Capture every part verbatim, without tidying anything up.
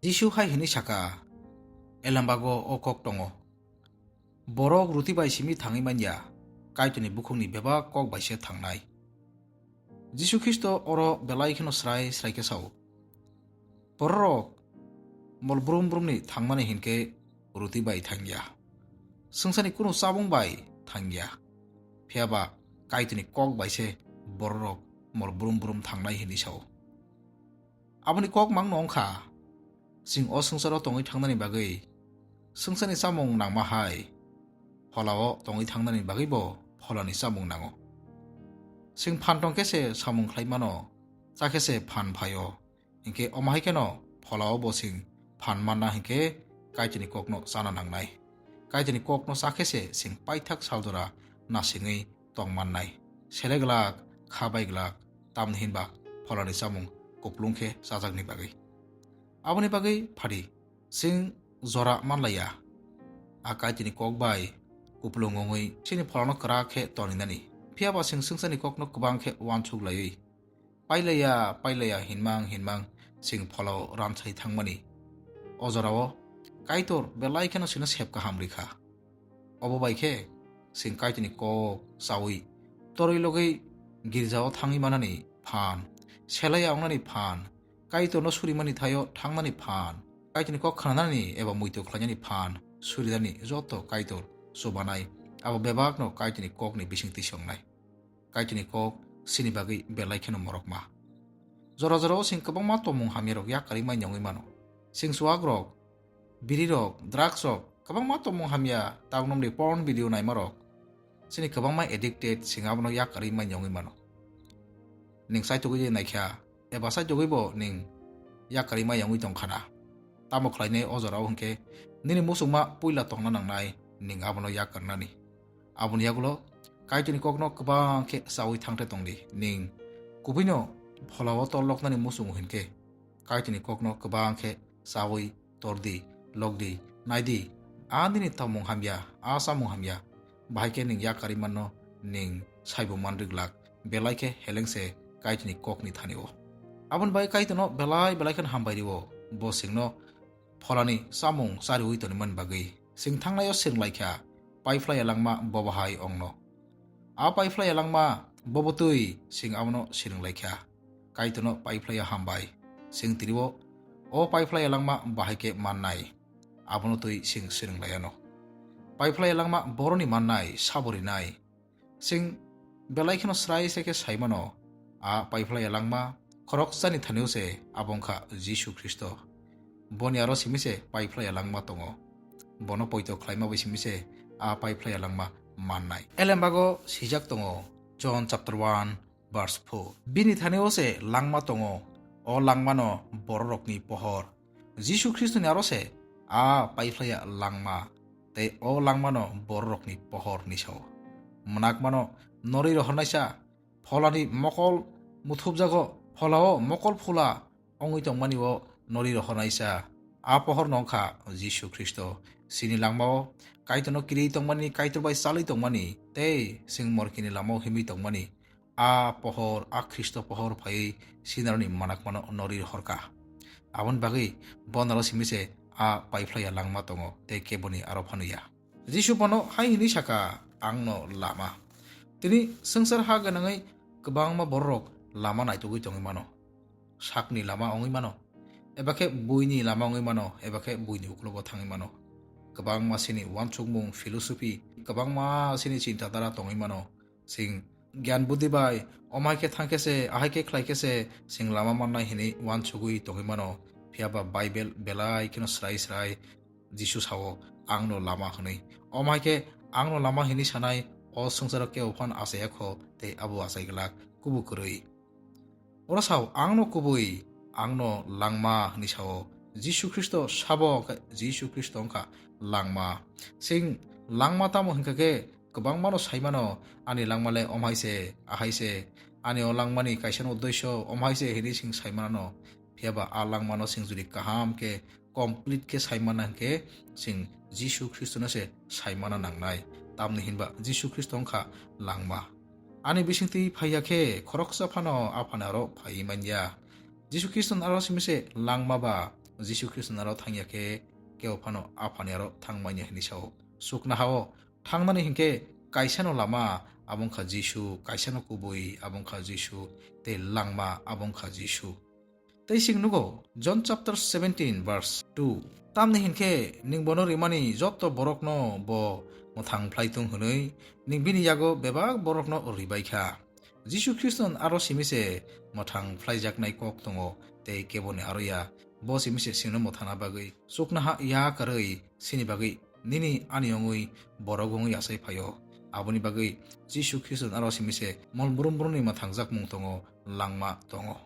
Jisu hai hwnwi saka, Elembago o kok tongo. Borok ruti bai simi thangwi manya, Kaitorni bukhukni bebak kok bai se thangnai. Jisu Khristo oro belai kheno srai srai khe sao. Bororok mol brum brumni thangmani hinkhe ruti bai thangya. Swngcharni kunu chabung bai thangya. Phiyaba Kaitorni kok bai se bororok mol brum brum thangnai hinwi sao. Aboni kok mangno wngkha, chwng o swngcharo tongwi thangnani bagwi swngcharni chamung nangma hai, pholao tongwi thangnani bagwibo pholani chamung nango. Chwng phan tong khe se samung khlai mano, cha khe se phan phaio, hinkhe omo hai kheno pholao bo chwng phan manna hinkhe Kaitorni kokno chana nangnai. Kaitorni kokno cha khe se chwng paithak saljora nasingwi tong mannai. Sele glak, kha bai glak, tamni hinba pholani chamung kuplung khe chajakni bagwi. Aboni bagwi phadi, chwng jora manlaiya. A Kaitorni kok bai kuplung wngwi chini pholano kwrak khe toninani. Phiyaba chwng swngcharni kokno kwbang khe uansuk laiwi, pailaiya, pailaiya hinmang hinmang chwng pholao ranthai thangmani. O jorao Kaitor belai kheno chwngno sep kaham rikha. Obo bai khe, chwng Kaitorni kok chawi, torwi logwi girjao thangwi manani phan, selaiya wngnani phan, Kaitorno surimani thaio thangnani phan, Kaitorni kok khnanani eba muitu khlainani phan, surinani joto Kaitor chubanai, abo bebakno Kaitorni kokni bisingtwi songnai. Kaitorni kok chini bagwi belai kheno morokma. Jora jorao chwng kwbangma tongmung hamyarok yak karwi manya wngwi mano. Chwng chuwakrok, birirok, drugsrok, kwbangma tongmung hamya, tabuk nomni porn video naimarok. Chini kwbangma addicted, chwng abono yak karwi manya wngwi mano. Ning chaitugwi naikha, eba chaitugwibo ning yak karwi manya wngwi tongkhana. Tamo khlainai o jorao hwnkhe nini muchungma puila tongna nangnai, ning abono yak karnani. Aboni yagulo Kaitorni kokno kwbang khe chawi thangte tongdi. Ning kubuino pholao torloknani muchungo hinkhe Kaitorni kokno kwbang khe chawi tordi, lokdi, naidi, a nini tongmung hamya, a chamung hamya, bahai khe ning yak karwi manno ning saibo manrwi glak, belai khe heleng se Kaitorni kokni thani-o. Aboni bai Kaitorno belai belai kheno hambai rw-o, bo chwngno pholani chamung chariwi tonimani bagwi. Chwng thangnai-o swrwng lai kha, paiphlaiya langma bobo hai ongno. A paiphlaiya langma bobo twi chwng abono swrwng lai kha. Kaitorno paiphlaiya hambai. Chwng tini-o o paiphlaiya langma bahai khe mannai. Abono twi chwng swrwng lai anw. Paiphlaiya langma boroni mannai, sabo rinai. Chwng belai kheno srai se khe sai mano, a paiphlaiya langma khoroksani thani-o se abo wngkha Jisu Khristo. Boni aro simi se paiphlaiya langma tongo. Bono poito khlaima bai simi se a paiphlaiya langma mannai. Elembago swijak tongo, John chapter one, verse four. Bini thani-o se langma tongo, o langmano bororokni pohor. Jisu Khristoni aro se a paiphlaiya langma, tei o langmano bororokni pohor hinwi sao. Mwnakmano norwi rohornaisa, pholani mokol muthubjago, pholao mokol phula ongwi tongmani-o norwi rohornaisa. A pohorno wngkha Jisu Khristo. Chini langmao Kaitorno kiriwi tongmani, Kaitor bai chalwi tongmani, tei chwng morkini lamao himwi tongmani. A pohor, a Khristo pohor phaiwi sinaroni manakmano norwi rohorkha. Aboni bagwi bonaro simi se a paiphlaiya langma tongo, tei keboni aro phano ya. Jisu bono hai hwnwi saka, "Angno lama." Tini swngchar ha gwnangwi kwbangma bororok lama naitugwi tongwi mano. Sakni lama wngwi mano, eba khe buini lama wngwi mano, eba khe buini uklogo thangwi mano. Kwbangma chini uansukmung, philosophy, kwbangma chini chinta dhara tongwi mano. Chwng gyan buddhi bai, "Omo hai khe thang khe se, ahai khe khlai khe se, chwng lama mannai," hwnwi uansugwi tongwi mano. Phiya ba Bible belai kheno srai srai Jisu sao, "Angno lama," hwnwi. Omo hai khe angno lama hwnwi sanai, o swngcharo kebo phano achaiya kho, tei abo achai glak, kubu kwrwi. Oro sao, "Angno kubui, angno langma," hwnwi sao. Jisu Khristo sabo wngkha, Jisu Khristo wngkha langma. Chwng langma tamo hwnkha khe, kwbangmano sai mano, "Ani langma le omhai se, ahai se, ani o langmani kaisa no uddesyo omhai se," hwnwi chwng sai mano. Phiya ba a langmano chwng jodi kaham khe, complete khe sai manna hwnkhe, chwng Jisu Khristono se sai manna nangnai. Tamni hinba Jisu Khristo wngkha langma. Ani bisingtwi phaiya khe khoroksa phano Aphani aro phaiwi manya. Jisu Khristo aro simi se langma ba Jisu Khristo naro thangya khe kebo phano Aphani aro thangmanya hini sao. Chuknohao thangnani hinkhe kaisano lama, abo wngkha Jisu, kaisano kubui, abo wngkha Jisu, tei langma, abo wngkha Jisu. Tei chwng nugo John chapter seventeen verse two. Tamni hinkhe nwng bono rimani joto borokno bo mwthang phlai thung hwnwi nwng bini yago bebak borokno ribai kha. Jisu Khristo aro simi se mwthang phlaijaknai kok tongo, tei keboni aro ya. Bo simi se chwngno mwthangna bagwi chuknoha yakarwi sini bagwi nini ani wngwi borok wngwi achai phaio. Aboni bagwi Jisu Khristo aro simi se mol brum brumni mwthangjak mung tongo, langma tongo.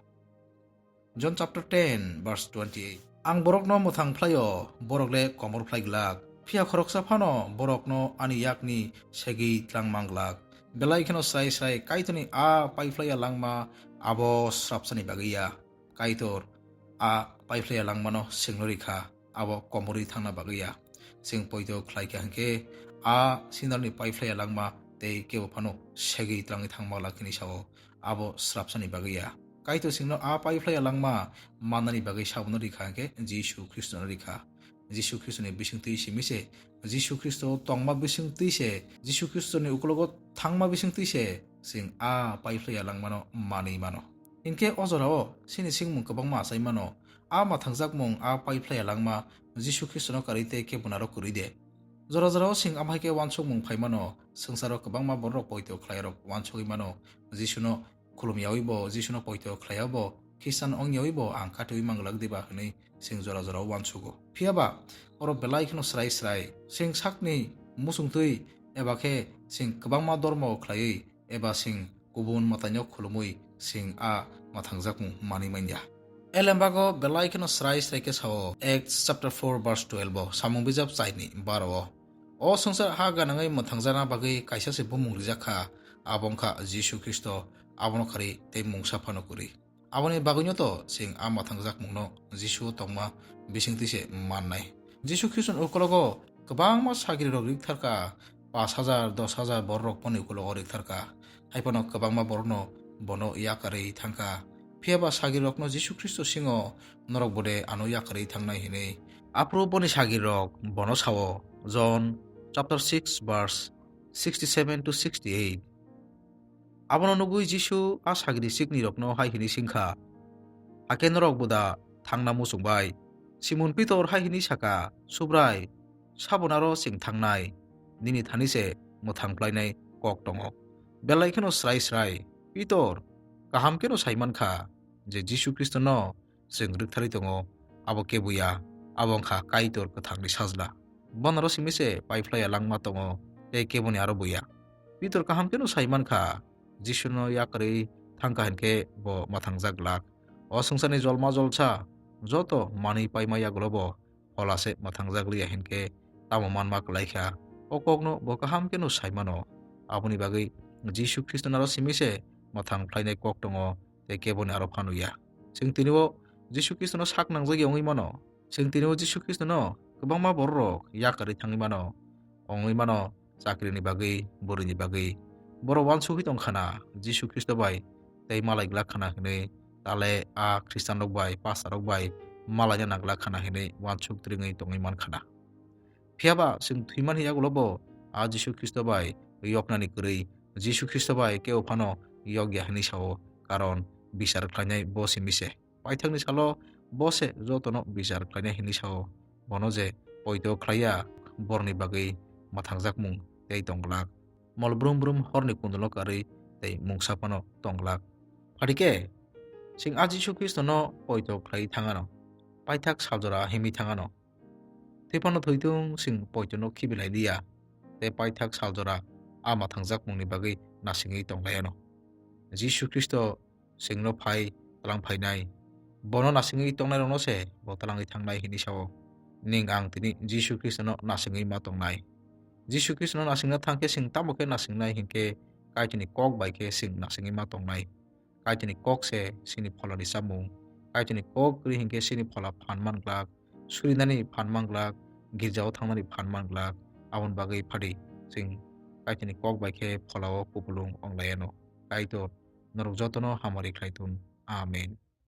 John chapter ten verse twenty-eight. Ang borokno mwthang phlaio, borok le komor phlai glak. Phiya khoroksa phano borokno ani yakni segwi tlang mang glak. Belai kheno srai srai Kaitorni a pai phlaiya langma abo srapsani bagwi ya. Kaitor a pai phlaiya langmano chwngno rikha, abo komorwi thangna bagwi ya. Chwng poito khlai kha hinkhe a sinalni pai phlaiya langma tei kebo phano segwi tlangwi thangma glak hini sao. Abo srapsani bagwi ya. Kaitor chwngno a pai phlaiya langma mannani bagwi sabono rikha hinkhe Jisu Khristono rikha. Jisu Khristoni bisingtwi simi se, Jisu Khristo tongma bisingtwi se, Jisu Khristoni ukologo thangma bisingtwi se chwng a pai phlaiya langmano manwi mano. Hinkhe o jorao chini swngmung kwbangma achai mano. A mwthangjakmung, a pai phlaiya langma Jisu Khristono karwi tei kebonaro kwrwi de. Jora jorao chwng amhai khe uansukmung phai mano, swngcharo kwbangma bororok poito khlairok uansugwi mano, Jisuno khulumyawi bo, Jisuno poito khlaiya bo, Khristan wngyawi bo ang katiwi manglak diba hwnwi chwng jora jorao uansugo. Phiya ba oro belai kheno srai srai chwng sakni muchungtwi eba khe chwng kwbangma dormo khlaiwi eba chwng kubun mwtaino khulumwi chwng a mwthangjakmung manwi manya. Elembago belai kheno srai srai khe sao, Acts chapter four verse twelve o, Samung bijap chaini baro o. O swngchar ha ganangwi mwthangjakna bagwi kaisa se bumung rijak kha, abo wngkha Jisu Khristo, abono karwi tei mungsa phano kwrwi. Aboni bagwino to chwng a mwthangjakmungno Jisu tongma bisingtwi se mannai. Jisu Khristoni ukologo kwbangma sagrirok rikthar kha, pash hajar, dosh hajar bororok boni ukologo rikthar kha. Hai phano kwbangma borokno bono yakarwi thang kha. Phiya ba sagrirokno Jisu Khristo singo norok bo de ano yakarwi thangnai hwnwi. Aphuru boni sagrirok bono sao, John chapter six verse sixty-seven to sixty-eight. Abono nugwi Jisu a sagri siknirokno hai hwnwi swng kha, "Hakhe norok bo da thangna muchung bai?" Simon Pitor hai hwnwi sa kha, "Subrai, sabonaro chwng thangnai, nini thani se mwthang phlainai kok tongo." Belai kheno srai srai Pitor kaham kheno sai man kha je Jisu Khristono chwng rwktharwi tongo, abo kebo ya, abo wngkha Kaitor kwthangni sajla. Bono aro simi se pai phlaiya langma tongo, tei keboni aro bo ya. Pitor kaham kheno sai man kha, Jisuno yakarwi thang kha hinkhe bo mwthangjak glak. O swngcharni jolma jolsa joto manwi paima yagulo bo phola se mwthangjak liya hinkhe tamo manma kwlai kha. O kokno bo kaham kheno sai mano. Aboni bagwi Jisu Khristono aro simi se mwthang phlainai kok tongo, tei keboni aro phano ya. Chwng tini o Jisu Khristono sak nangjak ya wngwi mano. Chwng tini o Jisu Khristono kwbangma bororok yakarwi thangwi mano. Wngwi mano chakrini bagwi, bwrwini bagwi. Borok uansugwi tong khana Jisu Khristo bai tei malai glak khana hwnwi, tale a Khristanrok bai, pastorrok bai malaina nang glak khana hwnwi uansuk twrwngwi tongwi man khana. Phiya ba chwng thwimani yagulo bo a Jisu Khristo bai yoknani kwrwi, Jisu Khristo bai kebo phano yok ya hwnwi sao, karon bichar khlainai bo simi se. Paithakni salo bo se jotono bichar khlainai hwnwi sao, bono je poito khlaiya borokni bagwi mwthangjakmung tei tong glak, mol brum brum horni kundulo karwi tei mungsa phano tong glak. Phatikhe chwng a Jisu Khristono poito khlaiwi thang ano, paithak saljora himwi thang ano. Tei phano thwitung chwng poitono khibi lai liya, tei paithak saljora a mwthangjakmungni bagwi nasingwi tong lai ano. Jisu Khristo chwngno phai tlang phainai, bono nasingwi tongnairokno se bo tlangwi thangnai hwnwi sao. Ning ang tini Jisu Khristono nasingwi ma tongnai. Jisu Khristono nasingna thang khe chwng tamo khe nasingnai hinkhe Kaitorni kok bai khe chwng nasingwi ma tongnai. Kaitorni kok se chini pholani chamung. Kaitorni kok kwrwi hinkhe chini phola phan man glak, surinani phan man glak, girjao thangnani phan man glak. Aboni bagwi phadi chwng Kaitorni kok bai khe pholao kupulung wng lai anw. Kaitor norok jotono hamari khlai thun. Amen.